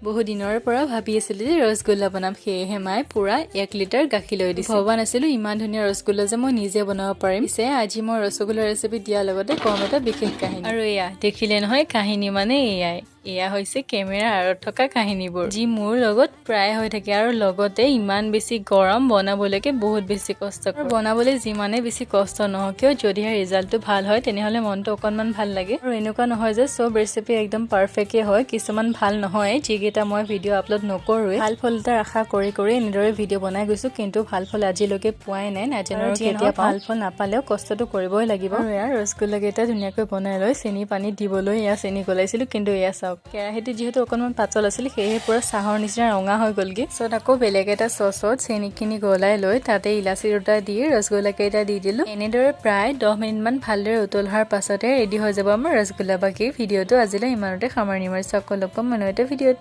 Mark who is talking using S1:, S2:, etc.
S1: বহু দিনৰে পৰা ভাবি আছিলোঁ যে ৰসগোল্লা বনাম। সেয়েহে মায়ে পূৰা 1 লিটাৰ গাখীৰ লৈ দিছে। ভবা নাছিলোঁ ইমান ধুনীয়া ৰসগোল্লা যে মই নিজে বনাব পাৰিম। পিছে আজি মই ৰসগোল্লা ৰেচিপি দিয়াৰ লগতে কম এটা বিশেষ কাহিনী। আৰু এয়া দেখিলে নহয়, কাহিনী মানে এয়াই। এয়া হৈছে কেমেৰাৰ আঁৰত থকা কাহিনীবোৰ, যি মোৰ লগত প্ৰায় হৈ থাকে। আৰু লগতে ইমান বেছি গৰম, বনাবলৈকে বহুত বেছি কষ্ট। আৰু বনাবলৈ যিমানে বেছি কষ্ট নহওক কিয়, যদিহে ৰিজাল্টটো ভাল হয়, তেনেহ'লে মনটো অকণমান ভাল লাগে। আৰু এনেকুৱা নহয় যে চব ৰেচিপি একদম পাৰফেক্টে হয়। কিছুমান ভাল নহয়, যিকেইটা মই ভিডিঅ' আপলোড নকৰোঁৱেই। ভাল ফল এটাৰ আশা কৰি কৰি এনেদৰে ভিডিঅ' বনাই গৈছোঁ, কিন্তু ভাল ফল আজিলৈকে পোৱাই নাই। নাজানো আৰু কেতিয়া। ভাল ফল নাপালেও কষ্টটো কৰিবই লাগিব। আৰু এয়া ৰসগোল্লা কেইটা ধুনীয়াকৈ বনাই লৈ চেনি পানী দিবলৈ এয়া চেনি গলাইছিলোঁ। কিন্তু এয়া চাওক, কেৰাহীটো যিহেতু অকণমান পাতল আছিল, সেয়েহে পূৰা চাহৰ নিচিনা ৰঙা হৈ গ'লগৈ। পিছত আকৌ বেলেগ এটা চচত চেনিখিনি গলাই লৈ তাতে ইলাচি দুটা দি ৰসগোল্লা কেইটা দি দিলোঁ। এনেদৰে প্ৰায় 10 মিনিটমান ভালদৰে উতল হোৱাৰ পাছতে ৰেডি হৈ যাব আমাৰ ৰসগোল্লা। বাকী ভিডিঅ'টো আজিলৈ ইমানতে সামৰণি মাৰিছোঁ। আকৌ লগ পাম অন্য এটা ভিডিঅ'ত।